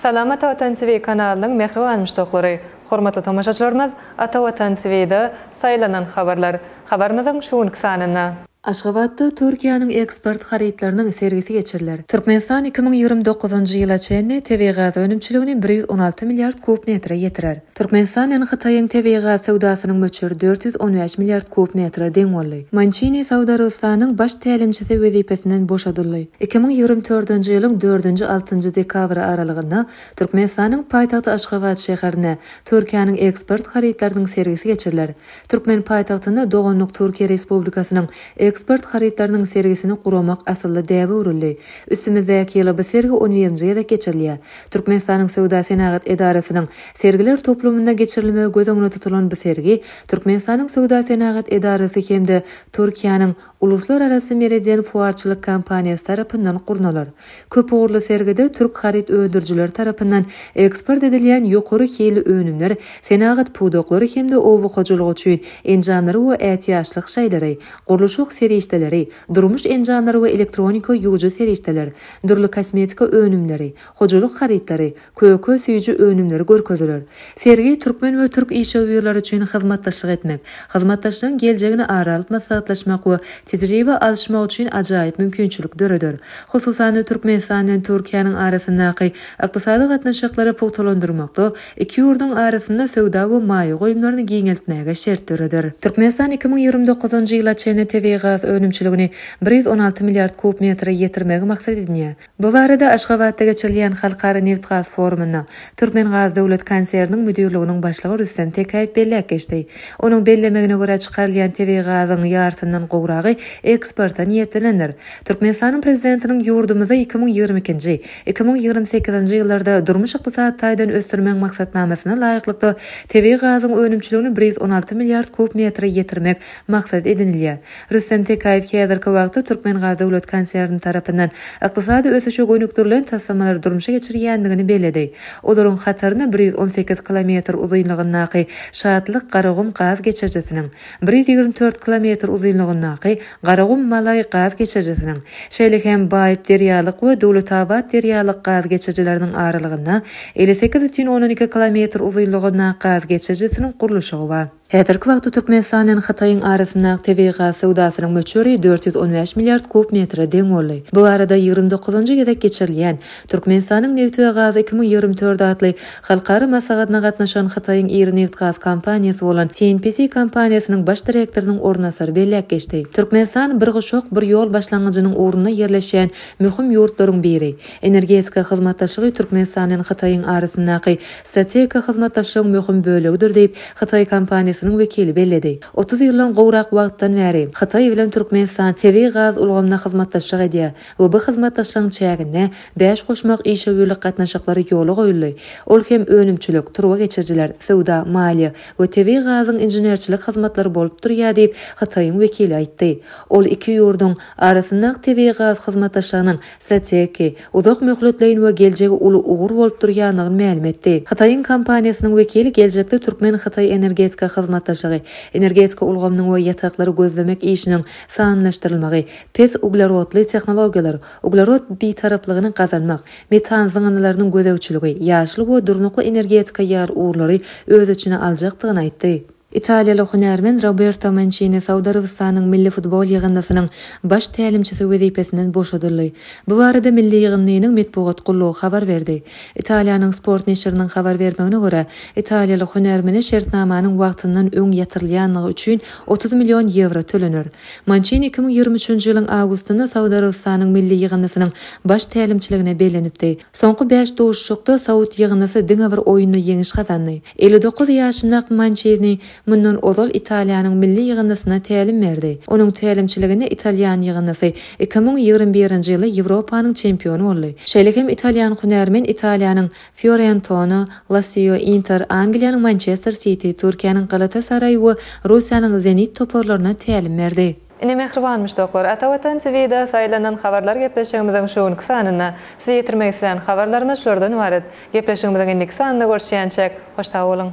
Salam Ata Watan TV kanalynyň mähriban muşdaklary! Hormatly tomaşaçylarymyz Ata Watan TV-de saýlanan habarlar habarymyzyň şu günki sanynda. Aşgabatda Türkiýäniň eksport harytlarynyň sergisi geçiriler. Türkmenistan 2029-njy ýyla çenli tebigy gaz önümçiligini 116 milliard kub metre ýetirer. Türkmenistan bilen Hytaýyň tebigy gaz söwdasynyň möçberi 415 milliard kub metre deň boldy. Mançini Saud Arabystanynyň baş tälimçisi wezipesinden boşadyldy. 2024-nji ýylyň dördünji-altynjy dekabry aralygynda Türkmenistanyň paýtagty Aşgabat şäherinde Türkiýäniň eksport harytlarynyň sergisi geçiriler. Türkmen paýtagtynda doganlyk Türkiýe Respublikasynyň eksport harytlarynyň sergisini guramak asylly däbe öwrüldi. Üstümizdäki ýyla bu sergi on birinji gezek geçirilýär. Türkmenistanyň Söwda-senagat edarasynyň Sergiler toplumynda geçirilmegi göz öňünde tutulan bu sergi Türkmenistanyň Söwda-senagat edarasy hem-de Türkiýäniň Uluslararasy Meridien fuarçylyk kompaniýasy tarapyndan gurnalar. Köpugurly sergide türk haryt öndürijileri tarapyndan eksport edilýän ýokary hilli önümler, senagat pudaklary hem-de oba hojalygy üçin enjamlary we ätiýaçlyk şaýlary, gurluşyk serişdeleri, durmuş enjamlary we elektronika ýuwujy serişdeler, dürli kosmetika önümleri, hojalyk harytlary, köke, süýji önümleri görkeziler. Sergi türkmen we türk işewürleri üçin hyzmatdaşlyk etmek, hyzmatdaşlygyň geljegini ara alyp maslahatlaşmak we tejribe alyşmak üçin ajaýyp mümkinçilik döreder. Hususan-da, Türkmenistan bilen Türkiýäniň arasyndaky ykdysady gatnaşyklary pugtalandyrmakda iki ýurduň arasynda söwda we maýa goýumlaryny giňeltmäge şert döreder. Türkmenistan 2029-njy ýyla çenli tebigy gaz önümçiligini 116 milliard kub metre ýetirmegi maksat edinýär. Bu barada Aşgabatda geçirilýän Halkara nebitgaz forumynda Türkmengaz döwlet konserniniň müdirliginiň başlygy Rüstem Tekäýew belläp geçdi. Onuň bellemegine görä, çykarylýan tebigy gazyň ýarysyndan gowragy eksporta niýetlenendir. Türkmenistanyň Prezidentiniň ýurdumyzy 2022-nji, 2028-nji ýyllarda durmuş-ykdysady taýdan ösdürmegiň maksatnamasyna laýyklykda tebigy gazyň önümçiligini 116 milliard kub metre ýetirmek maksat edinilýär. Rüstem Tekäýew häzirki wagtda Türkmengaz döwlet konserni tarapyndan ykdysady ösüşe gönükdirilen taslamalary durmuşa geçirýändigini belledi. Olaryň hatarynda 118 kilometr uzynlygyndaky Şatlyk-Garagum gaz geçirijisiniň, 124 kilometr uzynlygyndaky Garagum-Malaý gaz geçirijisiniň, şeýle hem Baýyp-Derýalyk we Döwletabat-Derýalyk gaz geçirijileriniň aralygynda 58,2 kilometr uzynlygyndaky gaz geçirijisiniň gurluşygy bar. Häzirki wagtda Türkmenistan bilen Hytaýyň arasyndaky tebigy gaz söwdasynyň möçberi 415 milliard kub metre deň boldy. Bu barada 29-njy gezek geçirilýän Türkmenistanyň nebti we gazy 2024 atly halkara maslahatyna gatnaşan Hytaýyň iri nebitgaz kompaniýasy bolan CNPC kompaniýasynyň baş direktorynyň orunbasary belläp geçdi. Türkmenistan Bir guşak, bir ýol başlangyjynyň ugrunda ýerleşýän möhüm ýurtlaryň biri. Energetika hyzmatdaşlygy Türkmenistan bilen Hytaýyň arasyndaky strategik hyzmatdaşlygyň möhüm bölegidir diýip, hytaý kompaniýasynyň wekili belledi. 30 ýyldan gowrak wagtdan bäri Hytaý bilen Türkmenistan tebigy gaz ulgamynda hyzmatdaşlyk edýär we bu hyzmatdaşlygyň çäginde bäş goşmak işewürlik gatnaşyklary ýola goýuldy. Ol hem önümçilik, turba geçirijiler, söwda, maliýe we tebigy gazyň inženerçilik hyzmatlary bolup durýar diýip, Hytaýyň wekili aýtdy. Ol iki ýurduň arasyndaky tebigy gaz hyzmatdaşlygynyň strategiki, uzak möhletleýin we geljegi uly ugur bolup durýandygyny mälim etdi. Hytaýyň kompaniýasynyň wekili geljekde türkmen-hytaý energetika hyzmatdaşlygy, energetika ulgamynyň we ýataklary gözlemek işiniň sanlylaşdyrylmagy, pes uglerodly tehnologiýalar, uglerod bitaraplygyny gazanmak, metan zyňyndylarynyň gözegçiligi, ýaşyl we durnukly energetika ýaly ugurlary öz içine aljakdygyny aýtdy. Italiýaly hünärmen Roberto Mançini Saud Arabystanynyň milli futbol ýygyndysynyň baş tälimçisi wezipesinden boşadyldy. Bu barada milli ýygyndynyň metbugat gullugy habar berdi. Italiýanyň Sport neşiriniň habar bermegine görä, italiýaly hünärmene şertnamanyň wagtyndan öň ýatyrylýanlygy üçin 30 million ýewro tölener. Mançini 2023-nji ýylyň awgustynda Saud Arabystanynyň milli ýygyndysynyň baş tälimçiligine bellenipdi. Soňky bäş duşuşykda saud ýygyndysy diňe bir oýunda ýeňiş gazandy. 59 ýaşyndaky Mançini mundan ozal Italiýanyň milli ýygyndysyna tälim berdi. Onuň tälimçiliginde italýan ýygyndysy 2021-nji ýylda Ýewropanyň çempiony boldy. Şeýle hem italýan hünärmen Italiýanyň Fiorentona, Lasio, Inter, Angliýanyň Mançester Siti, Türkiýäniň Galatasaraý we Russiýanyň Zenit toparlaryna tälim berdi. Ine mähriban muşdaklar, Ata Watan TV-da saýlanan habarlar gepleşigimiziň şu günki sanynda size ýetirmek islän habarlarymyz şulardan ybarat. Gepleşigimiziň indiki sanynda görüşýänçäk, hoş sag boluň!